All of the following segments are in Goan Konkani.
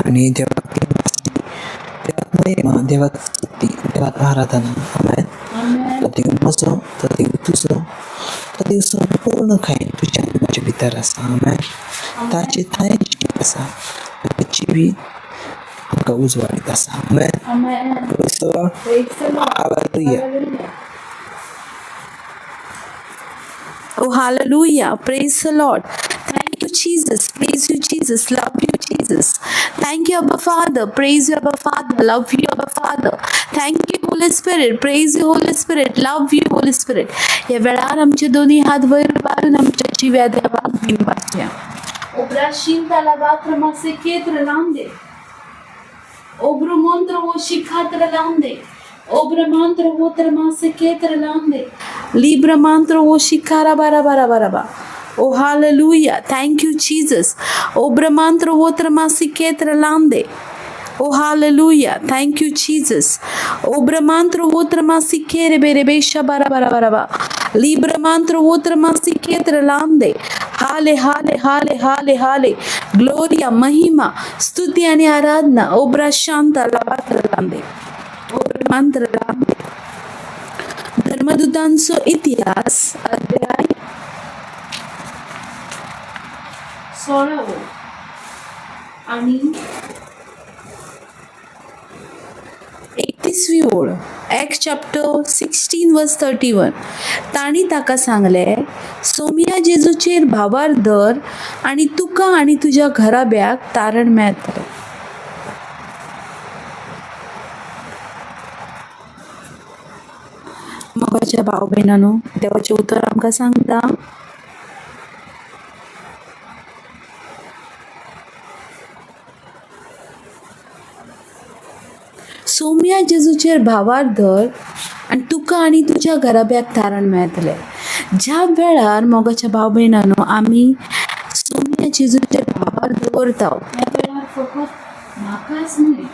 आनी देवाक देवाक महिमा, देवाक स्तुती, देवाक आराधना. आमेन. तो देव म्हजो, तो देव तुजो, तो देव संपूर्ण खायन तुज्या आनी म्हज्या भितर आसा. आमेन. ताचे थांय जिवीत आसा, ताचें जिवीत आमकां उजवाडीत आसा. आमेन. Praise the Lord. Hallelujah. Oh, hallelujah. Praise the Lord. Thank you, Jesus. Praise you, Jesus. Love you, Jesus. Thank you, Abba Father. Praise you, Abba Father. Love you, Abba Father. Thank you, Holy Spirit. Praise you, Holy Spirit. Love you, Holy Spirit. ह्या वेळार आमचे दोन्ही हात वयर मारून आमच्या जिव्या देवाक दिनवासया. Obrashinta lavatra maseketra lande. Obro mantra wo shikatra lande. Obra mantra wo maseketra lande. Libra mantra wo shikara bara bara bara ba. Oh hallelujah. Thank you, Jesus. Obra mantra wo maseketra lande. Oh hallelujah. Thank you, Jesus. Obra mantra wo masekere bere besha bara bara bara ba. Libra mantra wo maseketra lande. हाले हाले हाले हाले हाले. ग्लोरिया, महिमा, स्तुती आणि आराधना. ओब्रा शांत लाभात्र लांदे, ओब्रा मंत्र लांदे. धर्मदूतांचो इतिहास अध्याय 16वो आणि 31वी ओळ. Act chapter 16 verse 31. तांणी ताका सांगलें, सोमिया जेजूचेर भावार धर आनी तुका आनी तुज्या घराब्याक तारण मेळतलें. मोगाच्या भाव भयणांनो, देवाचें उतर आमकां सांगता, सोम्या जेजूचेर भावार धर आनी तुका आनी तुज्या घराब्याक तारण मेळतलें. ज्या वेळार मोगाच्या भाव भयणांनो आमी सोम्या जेजूचेर भावार दवरता, त्या वेळार फकत म्हाकाच न्हय,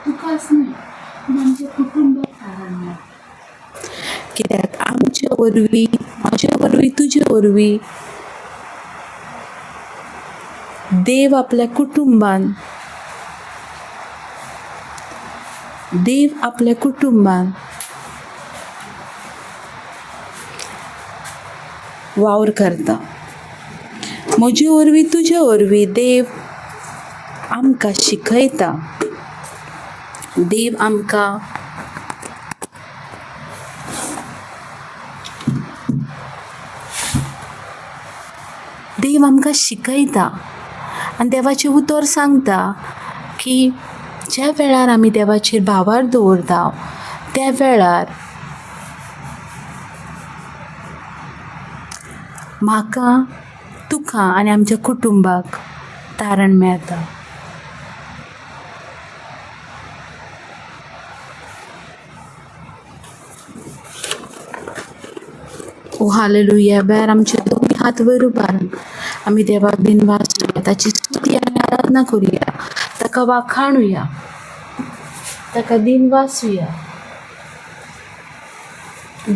तुकाच न्हय, पूण आमच्या कुटुंबाक तारण मेळटा. कित्याक आमचे वरवीं, म्हजे वरवीं, तुजे वरवीं देव आपल्या कुटुंबान, देव आपल्या कुटुंबान वावर करता. म्हजे वरवीं, तुजे वरवीं देव आमकां शिकयता. देव आमकां देव आमकां शिकयता. आनी देवाचें उतर सांगता की ज्या वेळार आमी देवाचेर भावार दवरता त्या वेळार म्हाका, तुका आनी आमच्या कुटुंबाक तारण मेळता. ओ हालेलुया. वेळार आमचे दोनी हात वयर उबारून आमी देवाक दिनवास करुया, ताची स्तुती आनी आराधना करुया, ताका वाखाणुया, ताका दिनवासुया.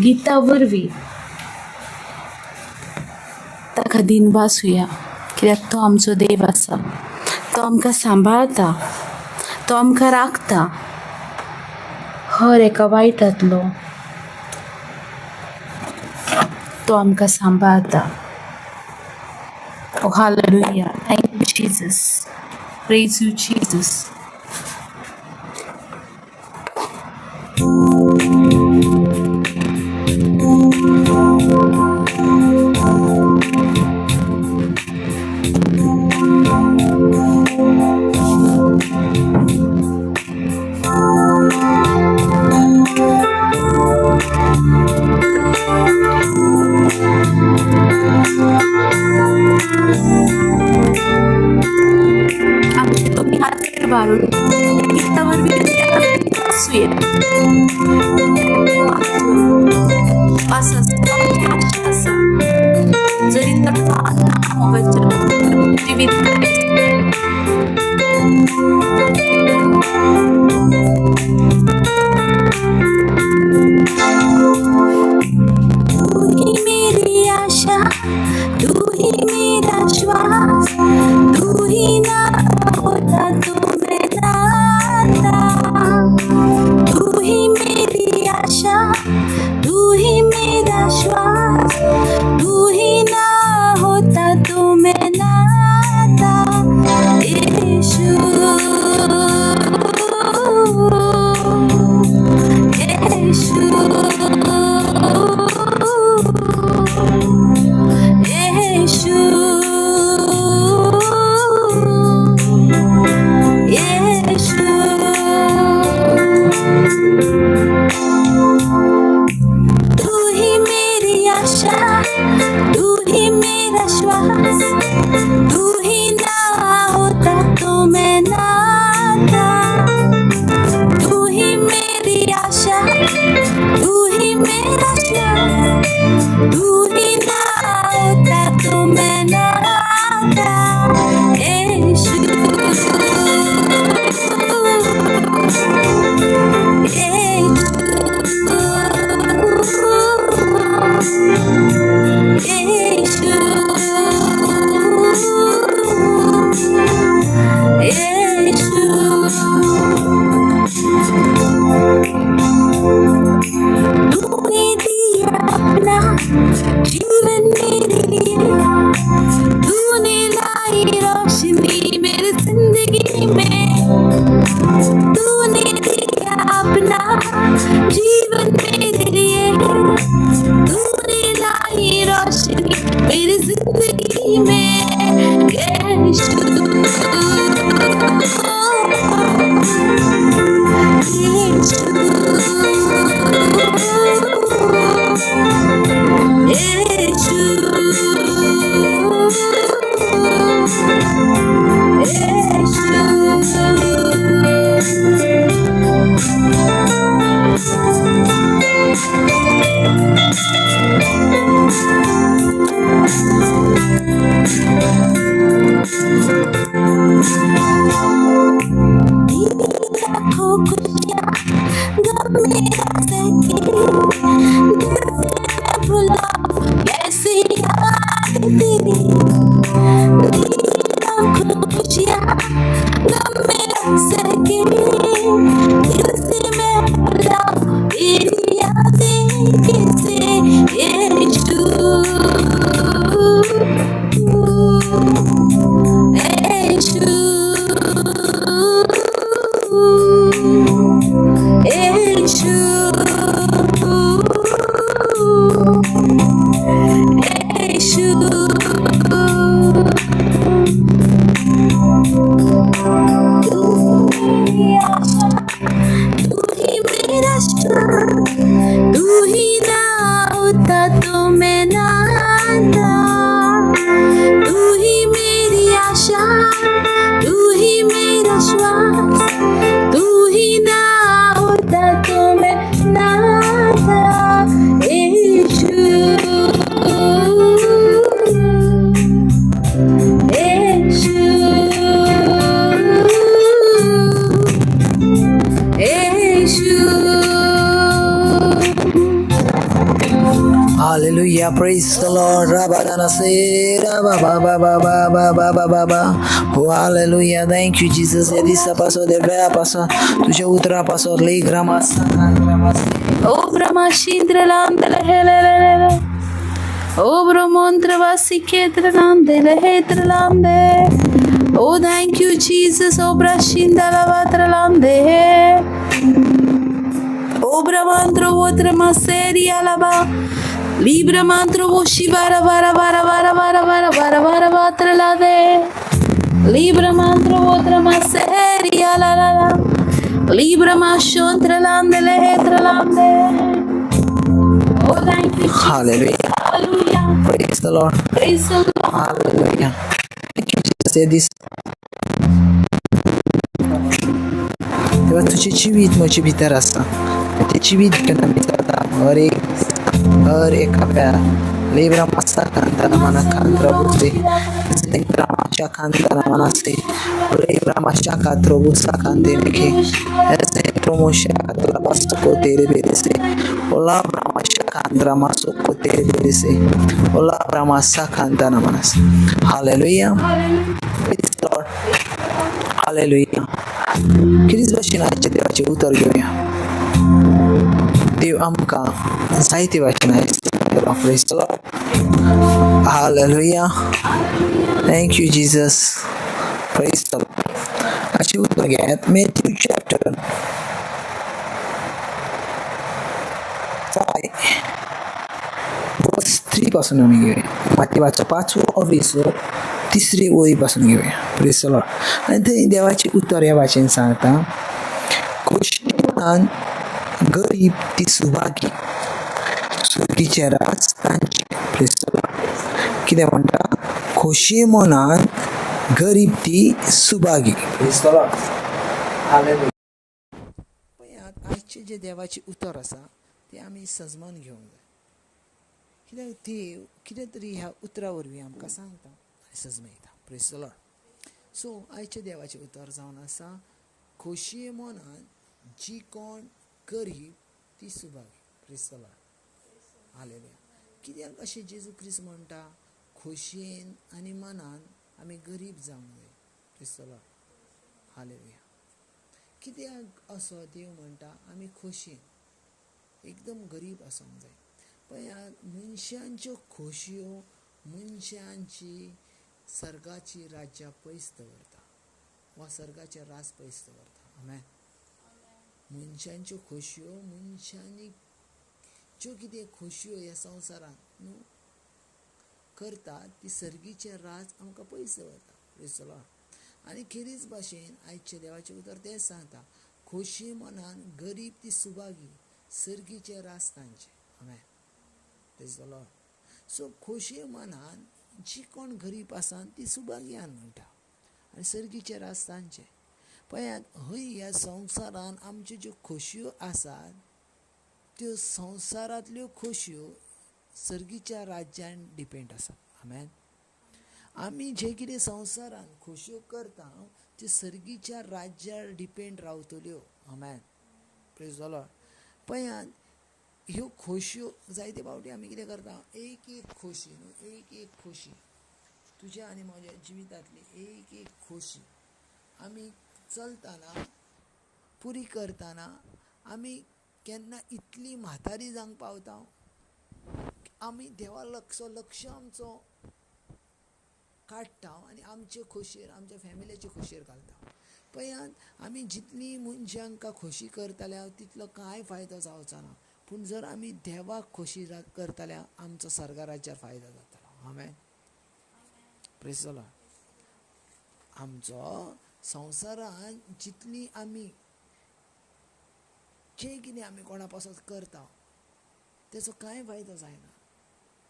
गीता वरवीं ताका दिनवासुया, कित्याक तो आमचो देव आसा. तो आमकां सांबाळता, तो आमकां राखता हर एका वायटांतलो. तो आमकां सांबाळता. Oh hallelujah. Thank you, Jesus. Praise you, Jesus. आमचे दोनी हात वयर मारून गीता वरवीं वाचुया. आसा, आशा आसा, जरी तर मोगाच्या जिवीत. तू ही मेरी आशा, तू ही मेरा श्वास, तू ही ना होता तो रोशनी मेरी जिंदगी में, तूने दिया अपना जीवन मेरे लिए, तूने लाई रोशनी मेरी जिंदगी में। यीशु, यीशु, यीशु, यीशु। लाखों खुशियाँ गम मेरा सके, दिल से मैं भुलाऊं कैसे याद तेरी। लाखों खुशियाँ गम मेरा सके, दिल से मैं भुलाऊं तेरी यादें कैसे। यीशु, यीशु, यीशु, यीशु। तू मेरी आशा, तू ही मेरा श्वास, तू ही ना होता तो मैं ना आता। तू ही मेरी आशा, तू ही मेरा श्वास, तू ही ना होता तो मैं ना आता। यीशु, यीशु, यीशु। Hallelujah, praise the Lord. Rabadana se, raba ba ba ba ba ba ba ba ba ba. Oh, hallelujah. Thank you, Jesus. हे दिसा पासो देव पासो तुझ्या उतरा पासो लेक रामासा रामासे. ओ ब्रह्माशींद्रलांदलहेलललल. ओ ब्रह्मोंत्रवासिकेत्रलांदेलहेत्रलांदे. Oh, thank you, Jesus. O brashindalavatralande. O brahmantro votramaseri alaba. Libra mantro voshivara vara vara vara vara vara vara vara vatralade. Libra mantro votramaseri alalala. Libra mashontralandelehetralande. Oh, thank you, Jesus. Hallelujah. Hallelujah. Praise the Lord. Praise the Lord. Hallelujah. Thank you, Jesus. हे दीस तेव्हा तुझे जिवीत म्हजे भितर आसा, ते जिवीत घेवन आमी चलता हर एक हर एका वेळार. लेब्रा मासा कांतारा मना कांत्रा बुसे माशा कांतारा मनासे लेब्रा माशा कात्रो बुसा कांते नेखे ऐसे प्रोमोशा कातला पासको तेरे बेरेसे ओला ब्रामाशा कांत्रा मासो को तेरे बेरेसे ओला ब्रामासा कांतारा मनास. Hallelujah. Praise the Lord. Hallelujah. ख्रिस्त भाशेन आयच्या देवाचें उतर घेवया. देव आमकां जायते भाशेन आयज. Praise the Lord. Hallelujah. Thank you, Jesus. Praise the Lord. अशें उतर घेयात Matthew chapter 5 verse 3 पासून आमी घेवया. मातेवाचो पांचवो अवेसो तिसरी ओळी पासून घेवया. Praise the Lord. आनी थंय देवाचें उतर ह्या भाशेन सांगता, खोशयेन गरीब ती सुभागी, सुर्गीचें राज तांचें. Praise the Lord. कितें म्हणटा? खोशये मनान गरीब ती Subhagi. Praise the Lord. Hallelujah. पळयात आयचें जें देवाचें उतर आसा तें आमी सजमान घेवंक जाय, कित्याक देव कितें तरी ह्या उतरा वरवीं आमकां सांगता आनी सजमयता. Praise the Lord. सो आयचें देवाचें उतर जावन आसा, खोशये मनान जी कोण गरीब ती Subhagi. Praise the Lord. Hallelujah. कित्याक अशें जेजू क्रिस्त म्हणटा, खोशयेन आनी मनान आमी गरीब जावंक जाय. Praise the Lord. Hallelujah. कित्याक असो देव म्हणटा आमी खोशयेन एकदम गरीब आसूंक जाय. पळयात मनशांच्यो खोशयो, मनशांची सर्गाची राज्यां पयस दवरता वा सर्गाचे राज पयस दवरता. आमेन. मनशांच्यो खोशयो, मनशांनी ज्यो कितें खोशयो ह्या संवसारांत न्हू करता ती सर्गीचे राज आमकां पयस दवरता. Praise the lord. आनी खेरीज भाशेन आयचें देवाचें उतर तेंच सांगता, खोशी मनान गरीब ती सुभागी, सर्गीचे राज तांचे. आमेन. Praise the lord. सो खोशी मनान जी कोण गरीब आसा ती सुभाग्यान म्हणटा आनी सर्गीचे राज तांचे. पळयात, हय ह्या संवसारान आमच्यो ज्यो खोशयो आसात त्यो संवसारांतल्यो खोशयो सर्गीच्या राज्यान डिपेंड आसा. आमेन. आमी जे कितें संवसारान खोशयो करता त्यो सर्गीच्या राज्यार डिपेंड रावतल्यो. आमेन. Praise the lord. पळयात, ह्यो खोशयो जायते फावटी आमी कितें करता, एक एक खोशी न्हू, एक एक खोशी तुज्या आनी म्हज्या जिवितांतली एक एक खोशी आमी चलतना पुरी करतना आमी केन्ना इतली म्हातारी जावंक पावता, आमी देवा लक्ष आमचो काडटा आनी आमचे खोशयेर, आमच्या फॅमिलीचे खोशयेर घालता. पळयात, आमी जितली मनशांक खोशी करतल्या तितलो कांय फायदो जावचो ना, पूण जर आमी देवाक खोशी करतल्या आमचो सर्गा राज्यार फायदो जातलो. आमेन. Praise the lord. आमचो संवसारान जितली आमी जे कितें आमी कोणा पासत करता तेचो कांय फायदो जायना,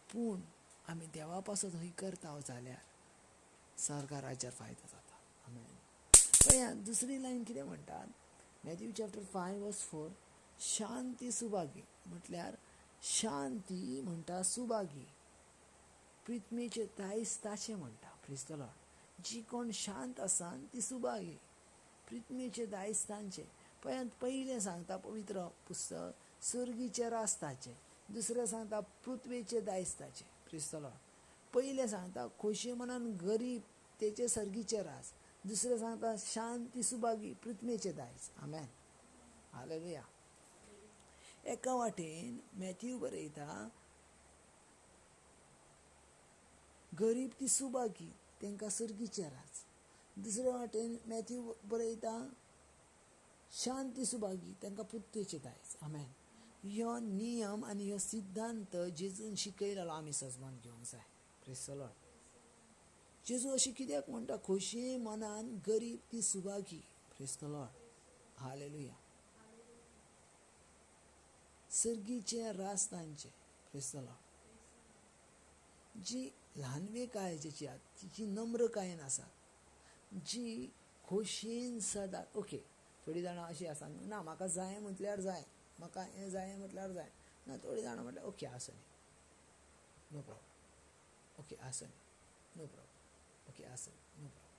पूण आमी देवा पासत हय करता जाल्यार सर्गा राज्यार फायदो जाता. आमेन. पळयात, दुसरी लायन कितें म्हणटात, मॅथ्यू चॅप्टर 5 वर्स 4, शांती सुभागी. म्हटल्यार शांती म्हणटा सुभागी, पृथ्वीचे दायज ताचें म्हणटा. Praise the lord. जी कोण शांत आसा ती सुभागी, पृथ्वीचे दायज तांचें. पळयात, पयलें सांगता पवित्र पुस्तक सर्गीचे राज ताचें, दुसरें सांगता पृथ्वीचे दायज ताचें. Praise the lord. पयलें सांगता खोशी मनान गरीब तेचे सर्गीचे राज, दुसरें सांगता शांती सुभागी पृथ्वीचे दायज. आमेन. हालेलुया. एका वाटेन मॅथ्यू बरयता गरीब ती सुभागी, तांकां सर्गीचे राज. दुसरे वाटेन मॅथ्यू बरयता शांती सुभागी, तांकां पृथ्वीचे दायज. आमेन. ह्यो नियम आनी ह्यो सिद्धांत जेजून शिकयलेलो आमी सजमान घेवंक जाय. Praise the lord. जेजू अशें कित्याक म्हणटा, खोशी मनान गरीब ती Subhagi. Praise the lord. Hallelujah. सर्गीचे राज तांचे. Praise the lord. जी ल्हानवी काळजेची आसा, जी नम्रकायेन आसा, जी खोशयेन सदां, ओके थोडीं जाणां अशीं आसा ना म्हाका जाय म्हटल्यार जाय, म्हाका हें जाय म्हटल्यार जाय ना, थोडीं जाणां म्हटल्यार ओके आसूं न्ही, नो प्रॉब्लम, ओके आसूं न्ही, नो प्रॉब्लम, ओके आसूं न्ही, नो प्रॉब्लम.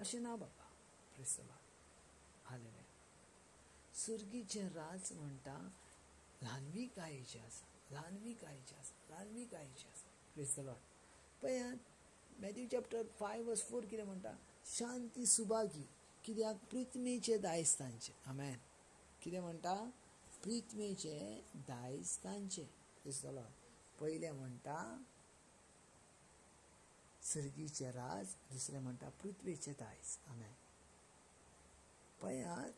अशें ना बाबा. Praise the lord. Hallelujah. सर्गीचें राज म्हणटा ल्हानविकायेचें आसा, ल्हानविकायेचें आसा, ल्हानविकायेचें आसा. Praise the lord. पळयात, मॅथ्यू चॅप्टर 5 वर्स 4 कितें म्हणटा, शांती सुभागी, कित्याक पृथ्वीचें दायज तांचें. आमेन. कितें म्हणटा, पृथ्वीचें दायज तांचें. Praise the lord. पयलें म्हणटा सर्गीचें राज, दुसरें म्हणटा पृथ्वीचें दायज. आमेन. पळयात,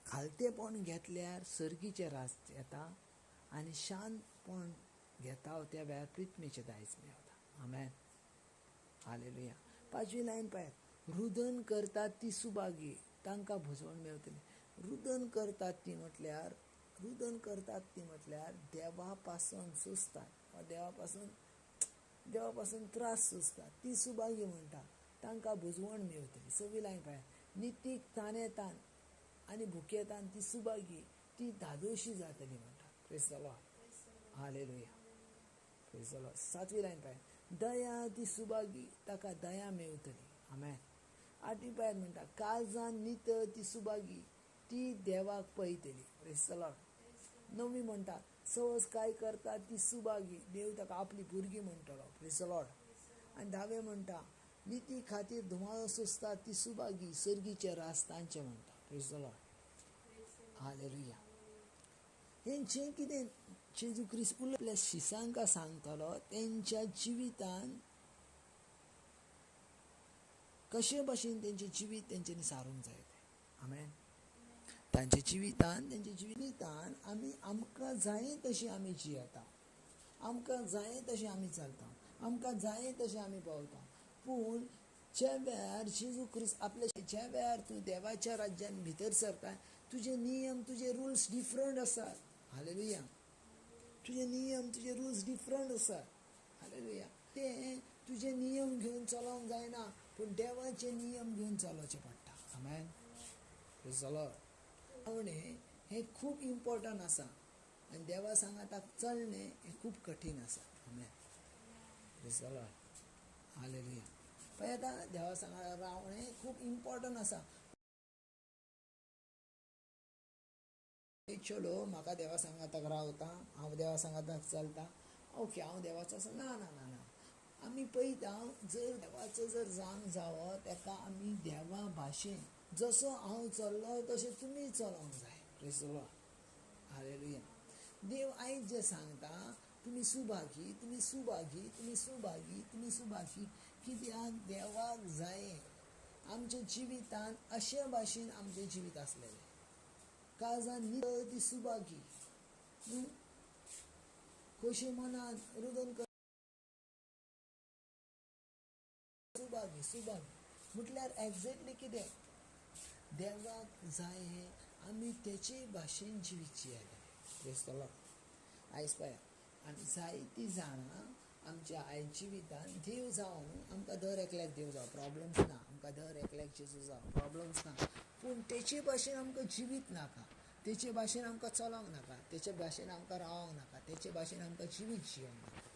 खालतेपण घेतल्यार सर्गीचें राज येता आनी शांतपण घेता त्या वेळार पृथ्वीचें दायज मेळटा. आमेन. हालेलुया. पांचवी लायन पळयात, रुदन करतात ती सुभागी, तांकां भुजवण मेळटली. रुदन करतात ती म्हटल्यार, रुदन करतात ती म्हटल्यार देवा पासून सोंसतात वा देवा पासून त्रास सोंसतात ती सुभागी म्हणटा, तांकां भुजवण मेळटली. सवी लायन पळयात, नितीक तानेतान आनी भुकेतान ती सुभागी, ती धादोशी जातली म्हणटा. Praise the lord. Hallelujah. Praise the lord. सातवी लायन पळयात, दया ती सुभागी, ताका दया मेळटली. आमेन. आठवी पळयात म्हणटा, काळजान नितळ ती सुभागी, ती देवाक पळयतली. Praise the lord. नवी म्हणटा, सहज काय करता ती सुभागी, देव ताका आपली भुरगीं म्हणटलो. Praise the lord. आनी धावे म्हणटा, निती खातीर धुमाळो सोंसता ती सुभागी, सर्गीचे राज तांचे म्हणटा. Praise the lord. Hallelujah. हें जें कितें जेजू क्रिस्त आपल्या शिसांकां सांगतालो तेंच्या जिवितान कशे भाशेन तेंचें जिवीत तेंच्यांनी सारूंक जाय तें. आमेन. तांच्या जिवितान तेंच्या जिवितान आमी आमकां जाय तशी आमी जियेता, आमकां जाय तशें आमी चलता, आमकां जाय तशें आमी पावता. पूण ज्या वेळार जेजू क्रिस्त आपल्या ज्या वेळार तूं देवाच्या राज्यान भितर सरता तुजे नियम तुजे रुल्स डिफरंट आसात. हालेलुया. तुजे नियम तुजे रुल्स डिफरंट आसात. हालेलुया. ते तुजे नियम घेवन चलोवंक जायना पूण देवाचे नियम घेवन चलोवचे पडटा. आमेन. चलो हें खूब इम्पॉर्टंट आसा आनी देवा सांगाताक चलणें हें खूब कठीण आसा. आमेन. चलो. हालेलुया. पळय आतां देवा सांगाताक रावणें खूब इम्पॉर्टंट आसा. चलो म्हाका देवा सांगाताक रावता, हांव देवा सांगाताक चलता, ओके हांव देवाचो आसा, ना ना ना ना. आमी पळयता जर देवाचो जर जांग जावो तेका आमी देवा भाशेन जसो हांव चल्लो तशें तुमी चलोवंक जाय. Praise the Lord. Hallelujah. देव आयज जें सांगता तुमी सुभागी, तुमी सुभागी, तुमी सुभागी, तुमी सुभागी, कित्याक देवाक जाय आमच्या जिवितान अशे भाशेन आमचें जिवीत आसलेलें. काळजान नितळ ती सुभागी, खोशी मनान रुदन कर सुभागी. सुभागी म्हटल्यार एग्जॅक्टली कितें देवाक जाय हें आमी तेचे भाशेन जिवीत जियेले. Praise the Lord. आयज पळया आमी जायतीं जाणां आमच्या आयज जिवितान देव जावं न्हू, आमकां दर एकल्याक देव जावं प्रॉब्लम्स ना, आमकां दर एकल्याक जेजू जावं प्रॉब्लम्स ना, पूण तेचे भाशेन आमकां जिवीत नाका, तेचे भाशेन आमकां चलोवंक नाका, तेचे भाशेन आमकां रावंक नाका, तेचे भाशेन आमकां जिवीत जियोंक नाका.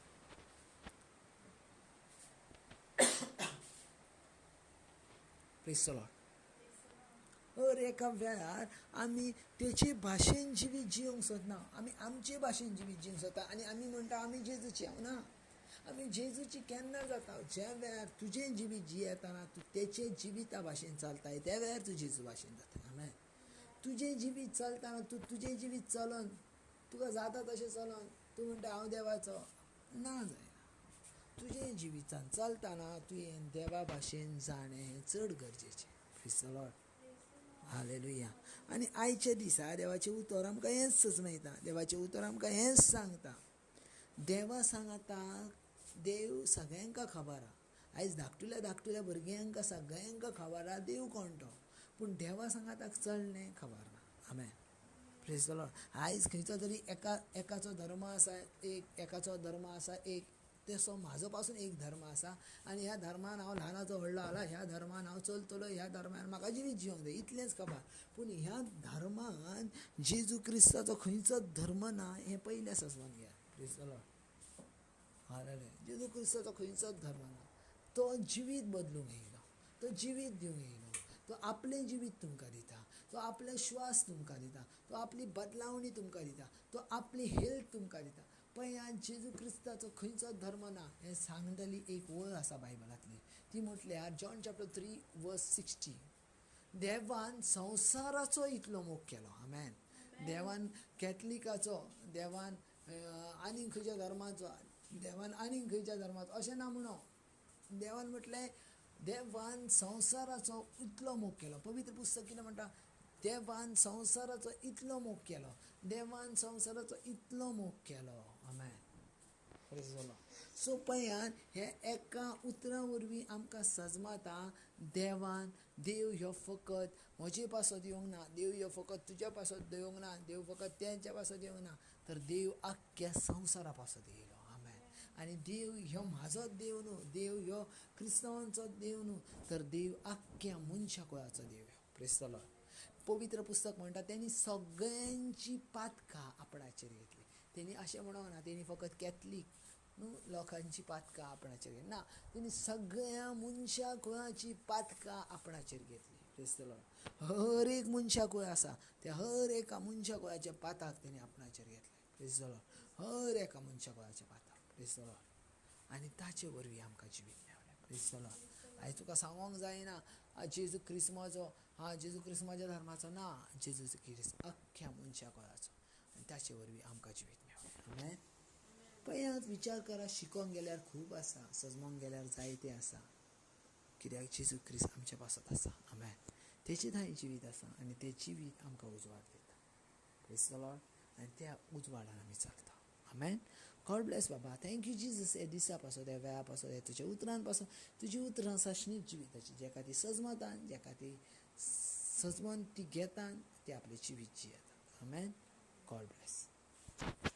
Praise the Lord. हर एका वेळार आमी तेचे भाशेन जिवीत जियोंक सोदना, आमी आमचे भाशेन जिवीत जियोंक सोदता आनी आमी म्हणटा आमी जेजूची. हांव ना, आमी जेजूची केन्ना जाता? ज्या वेळार तुजें जिवीत जियेतना तूं तेचे जिविता भाशेन चलताय त्या वेळार तूं जेजू भाशेन जाता. आमेन. तुजें जिवीत चलतना तूं तुजें जिवीत चलोन तुका जाता तशें चलोन तूं म्हणटा हांव देवाचो, ना जायना. तुजें जिवितान चलतना तुवें देवा भाशेन जाणें हें चड गरजेचें. Praise the Lord. Hallelujah. आनी आयच्या दिसा देवाचें उतर आमकां हेंच सजमयता, देवाचें उतर आमकां हेंच सांगता. देवा सांगाताक देव सगळ्यांक खबर आहा. आयज धाकटुल्या धाकटुल्या भुरग्यांक सगळ्यांक खबर आहा देव कोण तो, पूण देवा सांगाताक चलणें खबर ना. आमेन. Praise the Lord. आयज खंयचो तरी एकाचो धर्म आसा एक, एकाचो धर्म आसा एक, तसो म्हाजो पासून एक धर्म आसा आनी ह्या धर्मान हांव ल्हानाचो व्हडलो जाला, ह्या धर्मान हांव चलतलो, ह्या धर्मान म्हाका जिवीत जिवंक जाय, इतलेंच खबर. पूण ह्या धर्मान जेजू क्रिस्ताचो खंयचोच धर्म ना हें पयलें सजवन घेया. Praise the Lord. हालेलुया. जेजू क्रिस्ताचो खंयचोच धर्म ना. तो जिवीत बदलूंक येयलो, तो जिवीत दिवंक येयलो, तो आपलें जिवीत तुमकां दिता, तो आपले श्वास तुमकां दिता, तो आपली बदलावणी तुमकां दिता, तो आपली हेल्थ तुमकां दिता. पळय जेजू क्रिस्ताचो खंयचोच धर्म ना हें सांगतली एक वळ आसा बायबलांतली, ती म्हटल्यार जॉन चॅप्टर 3 वर्स 60. देवान संवसाराचो इतलो मोग केलो. आमेन. देवान कॅथलिकाचो, देवान आनीक खंयच्या धर्माचो, देवान आनीक खंयच्या धर्माचो अशें ना म्हणो. देवान म्हटलें देवान संवसाराचो इतलो मोग केलो. पवित्र पुस्तक कितें म्हणटा? देवान संवसाराचो इतलो मोग केलो, देवान संवसाराचो इतलो मोग केलो. आमेन. Praise the Lord. सो पळयात हे एका उतरा वरवीं आमकां सजमाता देवान देव ह्यो फकत म्हजे पासत येवंक ना, देव ह्यो फकत तुज्या पासत येवंक ना, देव फकत तेंच्या पासत येवंक ना, तर देव आख्ख्या संवसारा पासत येयलो. आमेन. आनी देव ह्यो म्हाजोच देव न्हू, देव ह्यो क्रिस्तांवांचो देव न्हू, तर देव आख्ख्या मनशा कुळाचो देव ह्यो. Praise the Lord. पवित्र पुस्तक म्हणटा तेणी सगळ्यांची पातकां आपणाचेर घेतली. तेणी अशें म्हणूंक ना तेणी फकत कॅथलीक न्हू लोकांची पातकां आपणाचेर घेतली ना, तेणी सगळ्या मनशा कुळाची पातकां आपणाचेर घेतली. Praise the Lord. हर एक मनशा कुळ आसा त्या हर एका मनशा कुळाच्या पाताक तेणी आपणाचेर घेतलें. Praise the Lord. हर एका मनशा कुळाच्या पाताक. Praise the Lord. आनी ताचे वरवीं आमकां जिवीत मेळ्ळें. Praise the Lord. आयज तुका सांगोंक जायना जेजू क्रिस्माचो, हा जेजू क्रिस्माच्या धर्माचो ना, जेजू क्रिस्त अख्ख्या मनशा कुळाचो आनी ताचे वरवीं आमकां जिवीत मेळ्ळें. आमेन. पळयात, विचार करा, शिकोंक गेल्यार खूब आसा, सजमोंक गेल्यार जायतें आसा, कित्याक जेजू क्रिस्त आमच्या पासत आसा. आमेन. तेचें थंय जिवीत आसा आनी तें जिवीत आमकां उजवाड दिता. Praise the Lord. आनी त्या उजवाडान आमी चलता. आमेन. गॉड ब्लेस बाबा. Thank you Jesus. हे दिसा पासत, ह्या वेळा पासत, हे तुज्या उतरान पासत. तुजी उतरां साशणीत जिविताची, जेका ती सजमतान, जेका ती सजमन ती घेतान, ती आपलें जिवीत जियेता. आमेन. God bless.